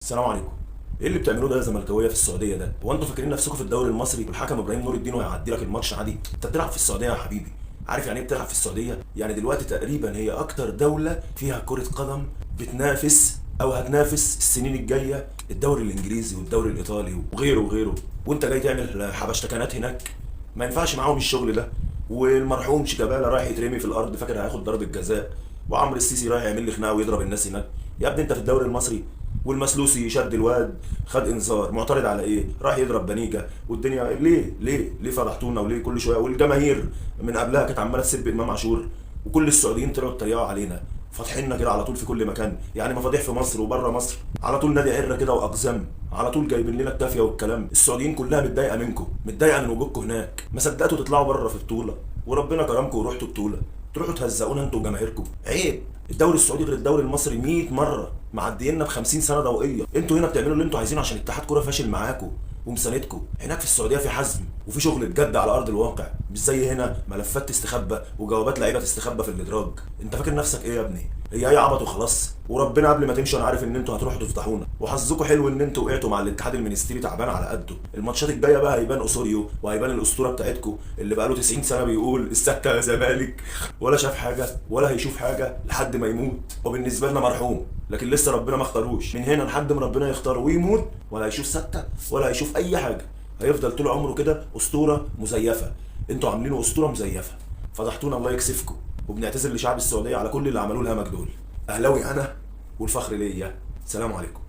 السلام عليكم. ايه اللي بتعملوه ده يا زملكاويه في السعودية ده؟ هو انتوا فاكرين نفسكم في الدوري المصري والحكم ابراهيم نور الدين وهيعدي لك الماتش عادي؟ انت بتلعب في السعودية يا حبيبي. عارف يعني ايه بتلعب في السعودية؟ يعني دلوقتي تقريبا هي اكتر دولة فيها كره قدم بتنافس او هتنافس السنين الجاية الدوري الانجليزي والدوري الايطالي وغيره وغيره، وانت جاي تعمل حبشتكنات هناك؟ ما ينفعش معاهم الشغل ده. والمرحوم شيكابالا رايح يترمي في الارض فاكر هياخد ضربه جزاء، وعمرو السيسي رايح يعمل لي خناقه ويضرب الناس هناك. يا ابني انت في الدوري المصري. والمسلوسي شد الواد خد انذار، معترض على ايه؟ راح يضرب بنيجه والدنيا. ليه ليه ليه فضحتونا؟ وليه كل شوية؟ والجماهير من قبلها كانت عماله تسب امام عاشور، وكل السعوديين طلعوا اتريقوا علينا، فاتحيننا كده على طول في كل مكان، يعني مفاضيح في مصر وبره مصر على طول، نادي عره كده واقزام على طول جايبين لنا الكافيه والكلام. السعوديين كلها متضايقة منكم، متضايقة من وجودكم هناك، ما صدقتوا تطلعوا بره في بطوله، وربنا كرمكم ورحتوا بطوله، تروحوا تهزقونا انتوا وجماهيركم. عيب. الدوري السعودي غير الدوري المصري 100 مرة، معدينا ب 50 سنة ضوئية. انتوا هنا بتعملوا اللي انتوا عايزينه عشان اتحاد كورة فاشل معاكم ومساندكم. هناك في السعودية في حزم وفي شغل بجد على ارض الواقع، مش زي هنا ملفات تستخبى وجوابات لعيبة تستخبى في الادراج. انت فاكر نفسك ايه يا ابني؟ هي اي عبط وخلاص. وربنا قبل ما تمشوا انا عارف ان انتوا هتروحوا تفضحونا، وحظكم حلو ان انتوا وقعتوا مع الاتحاد المنستيري تعبان على قده. الماتشات الجاية بقى هيبان اوسوريو وهيبان الاسطورة بتاعتكم اللي بقاله 90 سنة بيقول السكة يا زمالك، ولا شاف حاجة ولا هيشوف حاجة لحد ما يموت. وبالنسبة لنا مرحوم، لكن لسه ربنا ما اختاروش. من هنا لحد ما ربنا يختاره ويموت، ولا هيشوف ستة ولا هيشوف اي حاجة، هيفضل طول عمره كده اسطورة مزيفة. انتوا عاملينه اسطورة مزيفة، فضحتونا الله يكسفكم. وبنعتذر لشعب السعودية على كل اللي عملوه الهمج دول. اهلاوي انا والفخر ليا. سلام عليكم.